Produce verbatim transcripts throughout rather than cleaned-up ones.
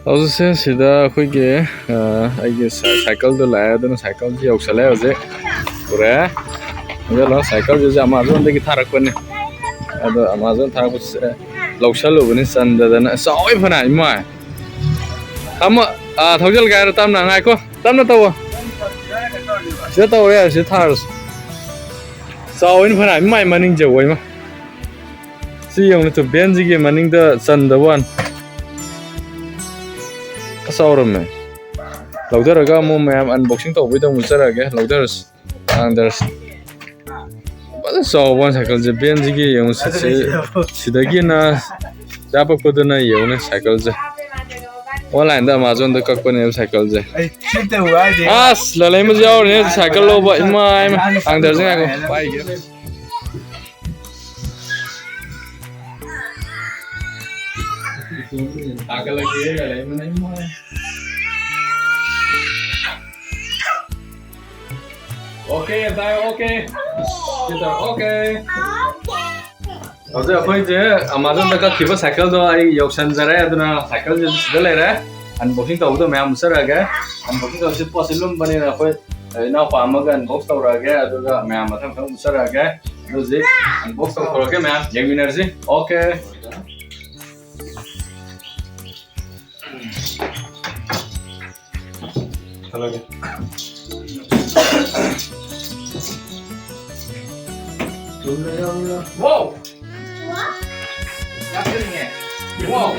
ꯍꯧꯖꯤꯛꯁꯦ ꯁꯤꯗ ꯑꯩꯈꯣꯏꯒꯤ, ꯑ, ꯑꯩꯒꯤ ꯁꯥꯏ-, ꯁꯥꯏꯀꯜꯗꯣ ꯂꯥꯛꯑꯦ, ꯑꯗꯨꯅ ꯁꯥꯏꯀꯜꯁꯦ ꯌꯧꯁꯜꯂꯛꯑꯦ ꯍꯧꯖꯤꯛ꯫ ꯄꯨꯔꯛꯑꯦ꯫ ꯑꯗꯨꯒ ꯁꯥꯏꯀꯜꯁꯤꯁꯨ ꯑꯃꯥꯖꯣꯟꯗꯒꯤ ꯊꯥꯔꯛꯄꯅꯤ꯫ ꯑꯗꯣ ꯑꯃꯥꯖꯣꯟ ꯊꯥꯔꯛꯄꯁꯦ ꯂꯧꯁꯜꯂꯨꯕꯅꯤ ꯆꯟꯗꯗꯅ꯫ ꯆꯥꯎꯋꯤ ꯐꯅ, ꯏꯃꯥꯏ꯫ ꯇꯥꯃꯣ, ꯑ, ꯊꯧꯖꯤꯜꯒꯦ ꯍꯥꯏꯔꯣ? ꯇꯞꯅ ꯉꯥꯏꯈꯣ꯫ ꯇꯞꯅ ꯇꯧꯋꯣ꯫ ꯁꯤꯗ ꯇꯧꯔꯦ ꯌꯥꯔꯦ, ꯁꯤꯗ ꯊꯥꯔꯁꯤ꯫ ꯆꯥꯎꯋꯤꯅ ꯐꯅ, ꯏꯃꯥꯏ ꯃꯅꯤꯡꯁꯦ, ꯑꯣꯏꯃ꯫ ꯁꯤ ꯌꯦꯡꯉꯨꯅꯦ, ꯇꯨ, ꯚꯦꯟꯁꯤꯒꯤ ꯃꯅꯤꯡꯗ ꯆꯟꯗꯕ ꯋꯥꯅꯤ꯫ ꯑꯁ, ꯆꯥꯎꯔꯝꯃꯦ꯫ ꯂꯧꯊꯔꯒ ꯑꯃꯨꯛ ꯃꯌꯥꯝ unboxing ꯇꯧꯕꯩꯗ ꯑꯃꯨꯛ ꯆꯠꯂꯛꯑꯒꯦ꯫ ꯂꯧꯊꯔꯁꯤ꯫ ꯊꯥꯡꯗꯔꯁꯤ꯫ ꯐꯖꯅ ꯆꯥꯎꯕ ꯋꯥꯅꯤ ꯁꯥꯏꯀꯜꯁꯦ꯫ ꯚꯦꯟꯁꯤꯒꯤ ꯌꯦꯡꯉꯨ, ꯁꯤ-, ꯁꯤ-, ꯁꯤꯗꯒꯤꯅ ꯆꯥꯄꯛꯄꯗꯨꯅ ꯌꯦꯡꯉꯨꯅꯦ ꯁꯥꯏꯀꯜꯁꯦ꯫ Online-ꯗ, Amazon-ꯗ ꯀꯛꯄꯅꯦꯕ ꯁꯥꯏꯀꯜꯁꯦ꯫ ꯑꯩ ꯁꯤ ꯇꯧ ꯍꯥꯏꯗꯤ꯫ ꯑꯁ, ꯂꯂꯩꯃꯁꯨ ꯌꯥꯎꯔꯤꯅꯦ ꯁꯥꯏꯀꯜ ꯂꯧꯕ꯫ ꯏꯃꯥ, ꯏꯃꯥ꯫ ꯊꯥꯡꯗꯔꯁꯤ, ꯉꯥꯏꯈꯣ꯫ ꯄꯥꯏꯒꯦ꯫ ꯊꯥꯒꯠꯂꯛꯀꯦ, ꯂꯩꯃꯅ ꯏꯃꯥ꯫ OK, ꯇꯥꯏ, OK꯫ ꯁꯤ ꯇꯧꯔꯣ, OK꯫ ꯍꯧꯖꯤꯛ ꯑꯩꯈꯣꯏꯁꯦ Amazon-ꯗ ꯀꯛꯈꯤꯕ ꯁꯥꯏꯀꯜꯗꯣ ꯑꯩ ꯌꯧꯁꯟꯖꯔꯦ, ꯑꯗꯨꯅ ꯁꯥꯏꯀꯜꯁꯦ ꯁꯤꯗ ꯂꯩꯔꯦ꯫ Unboxing ꯇꯧꯕꯗꯣ ꯃꯌꯥꯝ ꯎꯠꯆꯔꯛꯑꯒꯦ꯫ Unboxing ꯇꯧꯕꯁꯦ ꯄꯣꯠꯁꯦ ꯂꯨꯝꯕꯅꯤꯅ ꯑꯩꯈꯣꯏ ꯏꯅꯥꯎꯄꯥ ꯑꯃꯒ unbox ꯇꯧꯔꯛꯑꯒꯦ, ꯑꯗꯨꯒ ꯃꯌꯥꯝ ꯃꯊꯪ ꯃꯊꯪ ꯎꯠꯆꯔꯛꯑꯒꯦ꯫ ꯑꯗꯨ ꯍꯧꯖꯤꯛ unbox ꯇꯧꯊꯣꯔꯛꯑꯒꯦ, ꯃꯌꯥꯝ ꯌꯦꯡꯃꯤꯟꯅꯔꯁꯤ꯫ OK꯫ ꯊꯠꯂꯒꯦ꯫ Wow! ꯌꯥꯝ ꯁꯤꯟꯅꯤꯡꯉꯦ꯫ Wow!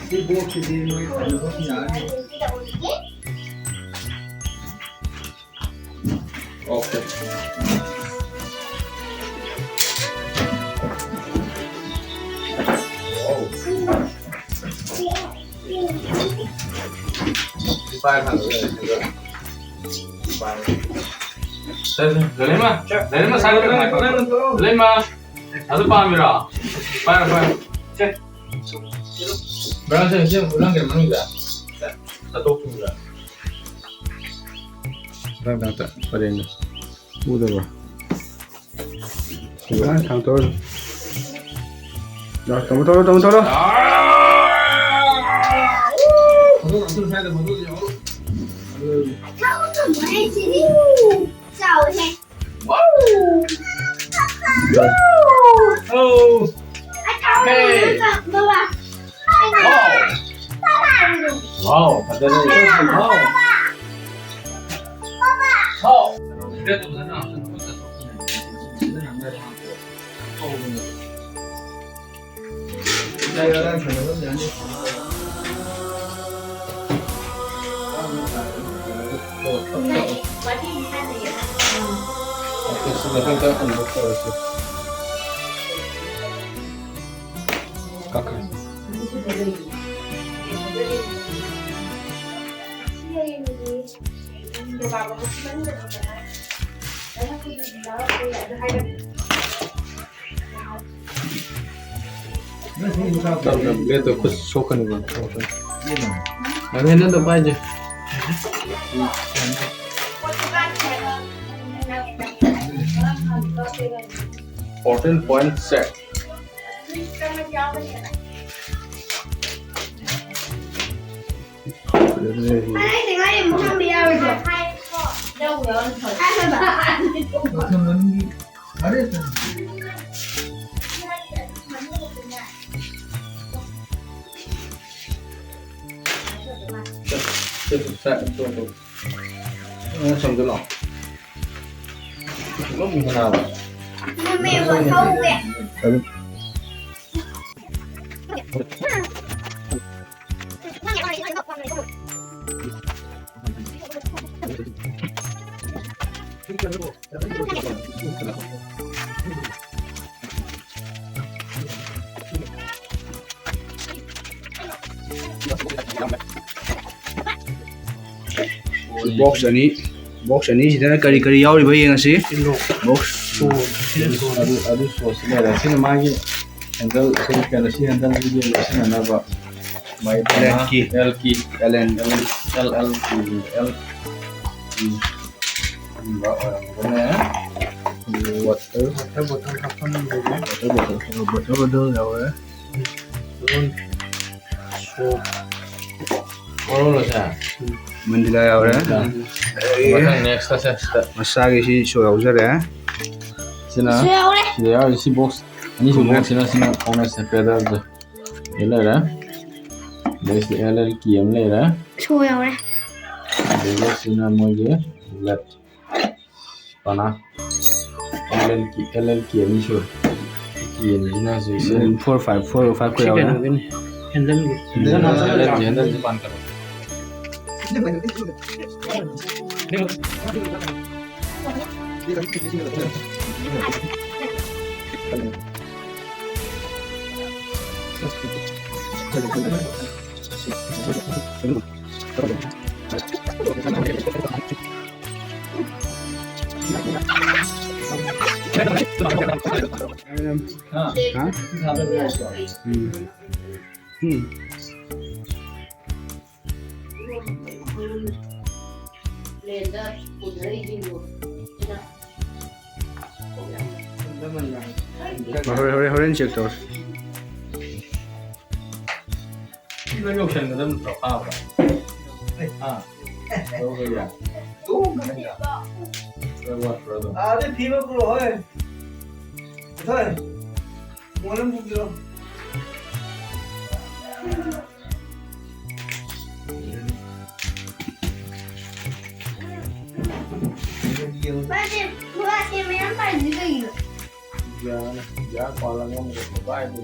ꯁꯤ ꯕꯣꯛꯁꯁꯤꯗꯤ ꯅꯣꯏ ꯊꯝꯕ ꯌꯥꯔꯅꯤ꯫ OK꯫ Wow꯫ ꯄꯥꯏꯔ ꯊꯥꯡꯒꯠꯂꯣ, ꯑꯗꯨꯒ ꯄꯥꯏꯔꯣ꯫ ꯂꯩꯃ, ꯂꯩꯃ, ꯁꯥꯏꯗ ꯉꯥꯏꯈꯣ꯫ ꯂꯩꯃ, ꯑꯗꯨ ꯄꯥꯝꯃꯤꯔꯣ? ꯄꯥꯏꯔꯣ, ꯄꯥꯏꯔꯣ꯫ ꯁꯦ꯫ ꯕ꯭ꯔꯥ, ꯁꯦ, ꯁꯦ, ꯎꯠꯂꯝꯒꯦ ꯃꯅꯨꯡꯗ꯫ ꯁꯦ, ꯆꯠꯊꯣꯛꯈꯤꯕ꯭ꯔꯥ? ꯃꯊꯪ, ꯃꯊꯪ, ꯄꯔꯦꯡꯗ꯫ ꯎꯗꯕ꯭ꯔꯣ? ꯁꯤꯗ ꯊꯥꯡꯇꯣꯛꯑꯣ꯫ ꯌꯥ, ꯇꯥꯃꯣ ꯊꯣꯛꯂꯣ, ꯇꯥꯃꯣ ꯊꯣꯛꯂꯣ꯫ ꯊꯥꯡꯇꯣꯛꯑꯣ, ꯊꯥꯡꯇꯣꯛꯑꯣ꯫ ꯆꯥꯎꯋꯦ꯫ ꯌꯥ꯫ ꯑꯧ꯫ ꯕꯕꯥ꯫ ꯋꯥꯎ꯫ ꯋꯥꯎ, ꯐꯖꯔꯦ꯫ ꯋꯥꯎ꯫ ꯍꯥꯎ꯫ ꯀꯛꯈ꯭ꯔꯦ꯫ ꯇꯞ ꯇꯞ ꯂꯦꯞꯇ ꯈꯨꯠ ꯁꯣꯛꯀꯅꯤꯀꯣ꯫ ꯅꯪ ꯍꯦꯟꯅ ꯑꯗꯨꯝ ꯄꯥꯏꯁꯦ꯫ Fourteen point six. ꯑꯩꯗꯤ ꯉꯥꯔꯤ ꯑꯃꯨꯛ ꯍꯥꯞꯄ ꯌꯥꯔꯣꯏꯗ꯭ꯔꯣ? ꯍꯥꯏꯕ꯫ ꯁꯝꯖꯜꯂꯣ꯫ ꯃꯃꯤ ꯃꯅꯥꯕ꯫ ꯃꯃꯤ ꯃꯊꯧꯒꯦ꯫ ꯕꯣꯛꯁ ꯑꯅꯤ, ꯕꯣꯛꯁ ꯑꯅꯤꯁꯤꯗꯅ ꯀꯔꯤ ꯀꯔꯤ ꯌꯥꯎꯔꯤꯕ ꯌꯦꯡꯉꯁꯤ꯫ ꯕꯣꯛꯁ ꯑꯗꯨ, ꯑꯗꯨ ꯁꯣꯁꯤ ꯂꯩꯔꯦ꯫ ꯁꯤꯅ ꯃꯥꯒꯤ ꯍꯦꯟꯗꯜ, ꯁꯤ ꯀꯩꯅꯣ, ꯁꯤ ꯍꯦꯟꯗꯜꯁꯤꯗꯤ ꯁꯤꯖꯤꯟꯅꯅꯕ ꯃꯥꯒꯤ L N K. L K. L N. L L K. L K. ꯒꯨꯝꯕ ꯑꯣꯏꯔꯝꯒꯅꯤ꯫ ꯋꯥꯇꯔ꯫ ꯋꯥꯇꯔ ꯕꯣꯇꯜ ꯍꯥꯞꯐꯝ ꯂꯩꯔꯦ꯫ ꯋꯥꯇꯔ ꯕꯣꯇꯜ, ꯋꯥꯇꯔ ꯕꯣꯇꯜ ꯌꯥꯎꯔꯦ꯫ ꯁꯣꯞ꯫ ꯃꯣꯔꯣꯛꯂꯣꯁꯦ? ꯎꯝ꯫ ꯃꯟꯗꯤꯂꯥ ꯌꯥꯎꯔꯦ꯫ ꯃꯊꯪ next ꯁꯦ ꯁꯤꯗ꯫ ꯃꯁꯥꯒꯤ ꯁꯤ ꯁꯣ ꯌꯥꯎꯖꯔꯦ꯫ ꯁꯤꯅ ꯁꯣ ꯌꯥꯎꯔꯦ꯫ ꯁꯤꯗ ꯌꯥꯎꯔꯤꯁꯤ ꯁꯤ ꯕꯣꯛꯁ ꯑꯅꯤꯁꯨꯕ ꯀꯣꯡꯅꯦꯠ꯫ ꯕꯣꯛꯁꯁꯤꯅ, ꯁꯤꯅ ꯀꯣꯡꯅꯦꯠꯁꯦ, ꯄꯦꯗꯜꯁꯦ꯫ ꯁꯤ ꯂꯩꯔꯦ꯫ ꯑꯗꯩ ꯁꯤ ꯑꯦꯜ ꯑꯦꯜ ꯀꯤ ꯑꯃ ꯂꯩꯔꯦ꯫ ꯁꯣ ꯌꯥꯎꯔꯦ꯫ ꯑꯗꯒꯤ ꯁꯤꯅ ꯃꯣꯏꯒꯤ late. ꯄꯅꯥ꯫ L L K, L L ꯀꯤ ꯑꯅꯤ ꯁꯨꯔꯦ꯫ ꯀꯤ ꯑꯅꯤꯁꯤꯅ ꯍꯧꯖꯤꯛꯁꯦ꯫ ꯎꯝ, four five, four five ꯁꯤ ꯀꯩꯅꯣꯒꯤꯅꯤ, ꯍꯦꯟꯗꯜꯒꯤ꯫ ꯍꯦꯟꯗꯜ, ꯍꯦꯟꯗꯜꯁꯦ ꯄꯥꯟ ꯀꯠꯂꯣ꯫ हाँ? हम्म। हम्म। ꯍꯣꯔꯦꯟ, ꯍꯣꯔꯦꯟ, ꯍꯣꯔꯦꯟ check ꯇꯧꯔꯁꯤ꯫ ꯁꯤ ꯂꯣꯏ ꯌꯧꯁꯟꯒꯗꯕ ꯅꯠꯇ꯭ꯔꯣ? ꯐꯥꯕ꯭ꯔꯥ? ꯑꯥ꯫ ꯂꯧꯕ ꯌꯥꯏ꯫ ꯂꯣꯏ ꯋꯥꯠꯄ꯭ꯔꯥ ꯑꯗꯨꯝ? ꯑꯥꯗꯩ ꯐꯤ ꯑꯃ ꯄꯨꯔꯛꯑꯣ, ꯍꯣꯏ꯫ ꯃꯊꯣꯏ, ꯃꯣꯟ ꯑꯃ ꯄꯨꯕꯤꯔꯣ꯫ ꯌꯥ, ꯌꯥ ꯄꯥꯜꯂꯒ ꯑꯃꯨꯛ ꯄꯥꯏꯕ꯫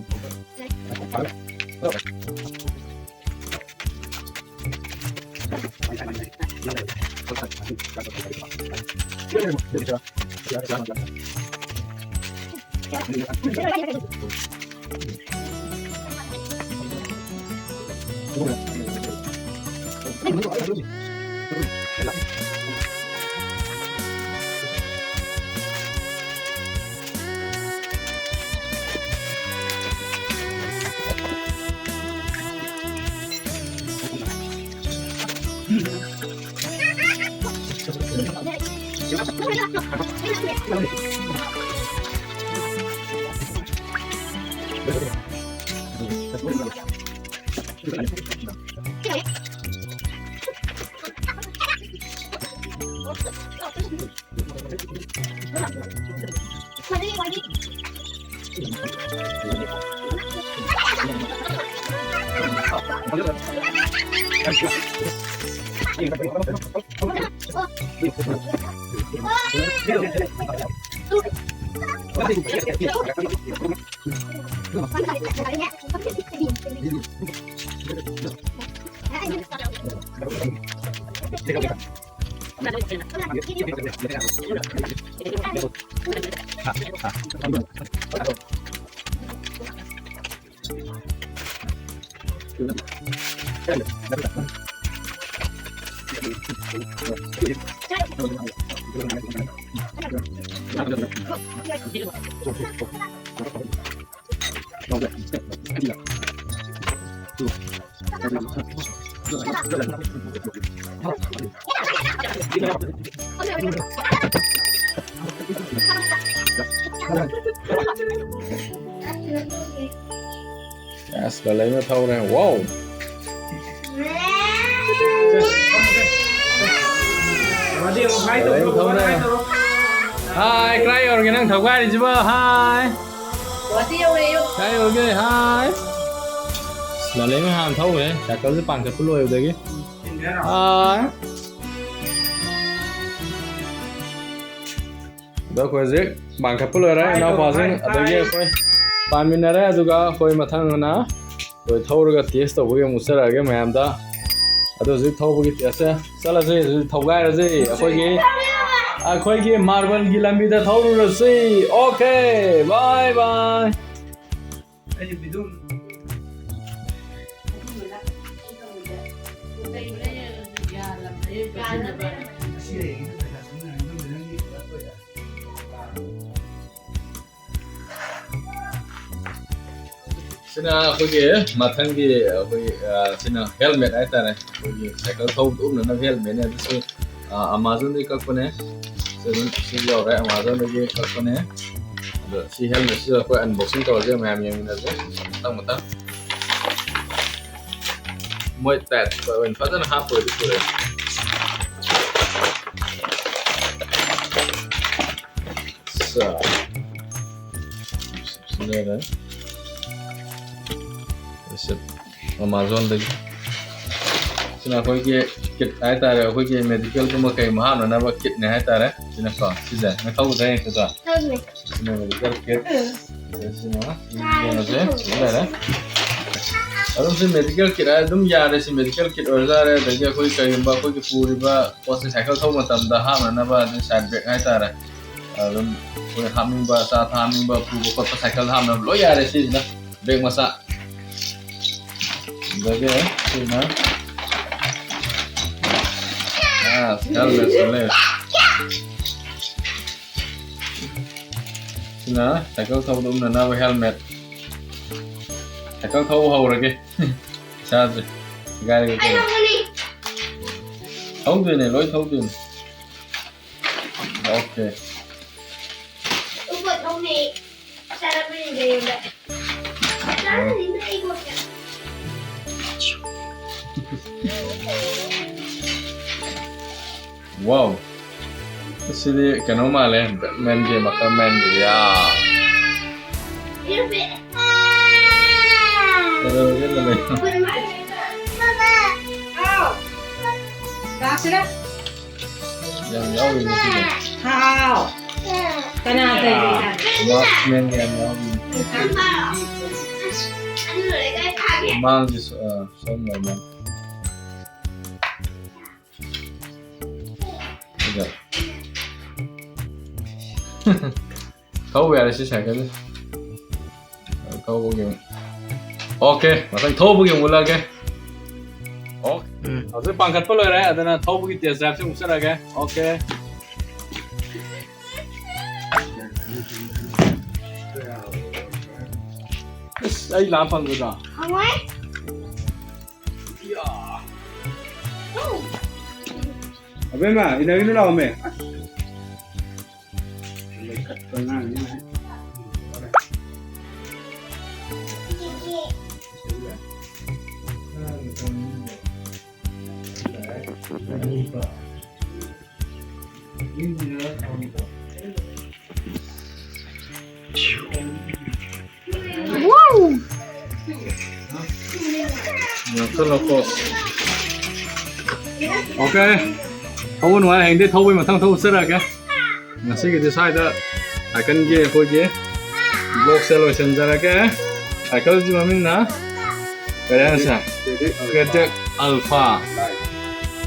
ꯑꯁ, ꯂꯂꯩꯃ ꯊꯧꯔꯦ꯫ ꯋꯥꯎ! ꯂꯂꯩꯃ ꯊꯧꯔꯦ꯫ ꯍꯥꯏ, ꯀꯗꯥꯏ ꯌꯧꯔꯒꯦ ꯅꯪ ꯊꯧꯒꯥꯏꯔꯤꯁꯤꯕꯣ? ꯍꯥꯏ꯫ ꯒꯨꯍꯥꯇꯤ ꯌꯧꯔꯦ, ꯌꯧ꯫ ꯀꯗꯥꯏ ꯌꯧꯔꯒꯦ? ꯍꯥꯏ꯫ ꯑꯁ, ꯂꯂꯩꯃ ꯍꯥꯟꯅ ꯊꯧꯈ꯭ꯔꯦ꯫ ꯁꯥꯏꯀꯜꯁꯦ ꯄꯥꯟꯈꯠꯄ ꯂꯣꯏꯕꯗꯒꯤ꯫ ꯍꯥꯏ꯫ ꯑꯗꯣ ꯑꯩꯈꯣꯏ ꯍꯧꯖꯤꯛ ꯄꯥꯟꯈꯠꯄ ꯂꯣꯏꯔꯦ, ꯏꯅꯥꯎꯄꯥꯁꯤꯡ, ꯑꯗꯒꯤ ꯑꯩꯈꯣꯏ ꯄꯥꯟꯃꯤꯟꯅꯔꯦ꯫ ꯑꯗꯨꯒ ꯑꯩꯈꯣꯏ ꯃꯊꯪ ꯑꯣꯏꯅ ꯑꯩꯈꯣꯏ ꯊꯧꯔꯒ ꯇꯦꯁ ꯇꯧꯕꯒꯤ ꯑꯃꯨꯛ ꯆꯠꯂꯛꯑꯒꯦ ꯃꯌꯥꯝꯗ꯫ ꯑꯗꯣ ꯍꯧꯖꯤꯛ ꯊꯧꯕꯒꯤ ꯇꯦꯁꯁꯦ ꯆꯠꯂꯁꯤ, ꯍꯧꯖꯤꯛ ꯊꯧꯒꯥꯏꯔꯁꯤ, ꯑꯩꯈꯣꯏꯒꯤ, ꯑꯩꯈꯣꯏꯒꯤ ꯃꯥꯔꯕꯜꯒꯤ ꯂꯝꯕꯤꯗ ꯊꯧꯔꯨꯔꯁꯤ꯫ ꯑꯣꯀꯦ, ꯕꯥꯏ ꯕꯥꯏ꯫ ꯑꯩꯁꯨ ꯕꯤꯗꯨ꯫ ꯁꯤꯅ ꯑꯩꯈꯣꯏꯒꯤ ꯃꯊꯪꯒꯤ ꯑꯩꯈꯣꯏꯒꯤ, ꯑ, ꯁꯤꯅ helmet ꯍꯥꯏꯇꯥꯔꯦ꯫ ꯑꯩꯈꯣꯏꯒꯤ ꯁꯥꯏꯀꯜ ꯊꯧꯕꯗ ꯎꯞꯅꯅꯕ helmetꯅꯦ꯫ ꯑꯗꯨꯁꯨ, ꯑ, Amazonꯗꯒꯤ ꯀꯛꯄꯅꯦ꯫ ꯁꯤ ꯑꯗꯨꯝ ꯁꯤ ꯌꯧꯔꯦ, Amazonꯗꯒꯤ ꯀꯛꯄꯅꯦ꯫ ꯑꯗꯣ ꯁꯤ helmetꯁꯤꯗ ꯑꯩꯈꯣꯏ unboxing ꯇꯧꯔꯁꯦ, ꯃꯌꯥꯝ ꯌꯦꯡꯃꯤꯟꯅꯁꯦ ꯃꯊꯪ ꯃꯊꯪ꯫ ꯃꯣꯏ tight ꯑꯣꯏꯅ ꯐꯖꯅ ꯍꯥꯞꯄ ꯑꯣꯏꯗꯤ ꯐꯔꯦ꯫ ꯁꯥ꯫ ꯁꯤ ꯂꯩꯔꯦ꯫ ꯁꯤ Amazonꯗꯒꯤ꯫ ꯁꯤꯅ ꯑꯩꯈꯣꯏꯒꯤ kit ꯍꯥꯏꯇꯥꯔꯦ, ꯑꯩꯈꯣꯏꯒꯤ medicalꯒꯨꯝꯕ ꯀꯩꯒꯨꯝꯕ ꯍꯥꯞꯅꯅꯕ kitꯅꯦ ꯍꯥꯏꯇꯥꯔꯦ꯫ ꯁꯤꯅꯀꯣ, ꯁꯤꯁꯦ ꯅꯪ ꯊꯧꯕꯗ ꯍꯦꯛꯇ ꯊꯧꯗꯦ꯫ ꯁꯤꯅ medical kit꯫ ꯁꯤꯅ ꯌꯦꯡꯉꯁꯦ꯫ ꯁꯤ ꯂꯩꯔꯦ꯫ ꯑꯗꯨꯝ ꯁꯤ medical kit ꯍꯥꯏ ꯑꯗꯨꯝ ꯌꯥꯔꯦ꯫ ꯁꯤ medical kit ꯑꯣꯏꯔꯁꯨ ꯌꯥꯔꯦ꯫ ꯑꯗꯒꯤ ꯑꯩꯈꯣꯏ ꯀꯔꯤꯒꯨꯝꯕ ꯑꯩꯈꯣꯏꯒꯤ ꯄꯨꯔꯤꯕ ꯄꯣꯠꯁꯦ ꯁꯥꯏꯀꯜ ꯊꯧꯕ ꯃꯇꯝꯗ ꯍꯥꯞꯅꯅꯕ ꯑꯗꯨꯝ side bag ꯍꯥꯏꯇꯥꯔꯦ꯫ ꯑꯗꯨꯝ ꯑꯩꯈꯣꯏ ꯍꯥꯞꯅꯤꯡꯕ, ꯑꯆꯥ ꯑꯊꯛ ꯍꯥꯞꯅꯤꯡꯕ, ꯄꯨꯕ ꯈꯣꯠꯄ ꯁꯥꯏꯀꯜꯗ ꯍꯥꯞꯅꯕ ꯂꯣꯏ ꯌꯥꯔꯦ ꯁꯤꯁꯤꯅ꯫ Bag ꯃꯆꯥ꯫ ꯑꯗꯒꯤ ꯁꯤꯅ, ꯑꯥ, helmetꯁꯨ ꯂꯩꯔꯦ꯫ ꯁꯤꯅ ꯁꯥꯏꯀꯜ ꯊꯧꯕꯗ ꯎꯞꯅꯅꯕ helmet꯫ ꯁꯥꯏꯀꯜ ꯊꯧꯕ ꯍꯧꯔꯒꯦ꯫ ꯏꯁꯥꯁꯦ ꯒꯥꯔꯤꯒ ꯀꯩꯒ꯫ ꯊꯧꯗꯣꯏꯅꯦ, ꯂꯣꯏ ꯊꯧꯗꯣꯏꯅꯦ꯫ Okay꯫ Wow꯫ ꯁꯤꯗꯤ ꯀꯩꯅꯣ ꯃꯥꯜꯂꯦ, Batmanꯒꯤ, ꯃꯈꯜ Manꯒꯤ꯫ ꯌꯥ꯫ ꯀꯩꯗꯧꯔꯒꯦ, ꯂꯩ? ꯂꯥꯛꯁꯤꯔ? ꯌꯥꯝ ꯌꯥꯎꯔꯤꯅꯦ ꯁꯤꯗ꯫ ꯍꯥꯎ꯫ ꯀꯅꯥ ꯇꯧꯔꯤꯅꯣ? Marksmanꯒ ꯌꯥꯝ ꯌꯥꯎꯔꯤ꯫ ꯃꯥꯡꯁꯤꯁꯨ, ꯑ, ꯁꯣꯝ ꯂꯩꯔꯝꯃꯦ꯫ ꯁꯤꯗ꯫ ꯊꯧꯕ ꯌꯥꯔꯦ ꯁꯤ ꯁꯥꯏꯀꯜꯁꯦ꯫ ꯊꯧꯕꯒꯤ ꯑꯃꯨꯛ꯫ Okay, ꯃꯊꯪ ꯊꯧꯕꯒꯤ ꯑꯃꯨꯛ ꯎꯠꯂꯛꯑꯒꯦ꯫ Okay꯫ ꯎꯝ꯫ ꯍꯧꯖꯤꯛ ꯄꯥꯟꯈꯠꯄ ꯂꯣꯏꯔꯦ, ꯑꯗꯨꯅ ꯊꯧꯕꯒꯤ test drive ꯁꯤ ꯑꯃꯨꯛ ꯆꯠꯂꯒꯦ꯫ Okay꯫ ꯑꯁ, ꯑꯩ ꯂꯥꯝ ꯐꯪꯒꯗ꯭ꯔꯣ? ꯐꯪꯉꯣꯏ꯫ ꯑꯕꯦꯝꯃ, ꯏꯟꯅꯔꯤꯅ ꯂꯥꯛꯑꯣꯃꯦ꯫ ꯂꯩꯈꯠꯄ ꯑꯉꯥꯡꯅꯤ꯫ ꯌꯥꯎꯁꯜꯂꯣ, course꯫ Okay꯫ ꯊꯧꯕ ꯅꯨꯡꯉꯥꯏ, ꯍꯌꯦꯡꯗꯩ ꯊꯧꯕꯩ ꯃꯊꯪ ꯊꯧ ꯆꯠꯂꯛꯑꯒꯦ꯫ ꯉꯁꯤꯒꯤꯗꯤ ꯁ꯭ꯋꯥꯏꯗ ꯁꯥꯏꯀꯜꯒꯤ ꯑꯩꯈꯣꯏꯒꯤ vlog ꯁꯦ ꯂꯣꯏꯁꯤꯟꯖꯔꯒꯦ꯫ ꯁꯥꯏꯀꯜꯒꯤ ꯃꯃꯤꯡꯅ ꯀꯔꯤ ꯍꯥꯏꯅ ꯁꯥꯏ? Credit Alpha꯫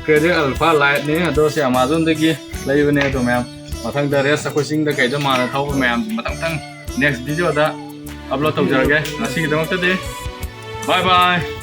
Credit Alpha Lite ꯅꯤ꯫ ꯑꯗꯣ ꯁꯤ Amazon ꯗꯒꯤ ꯂꯩꯕꯅꯦ꯫ ꯑꯗꯣ ꯃꯌꯥꯝ, ꯃꯊꯪꯗ race ꯑꯩꯈꯣꯏ ꯆꯤꯡꯗ ꯀꯩꯗ ꯃꯥꯅ ꯊꯧꯕ ꯃꯌꯥꯝ ꯃꯊꯪ ꯃꯊꯪ next video ꯗ upload ꯇꯧꯖꯔꯒꯦ꯫ ꯉꯁꯤꯒꯤꯗꯃꯛꯇꯗꯤ bye bye꯫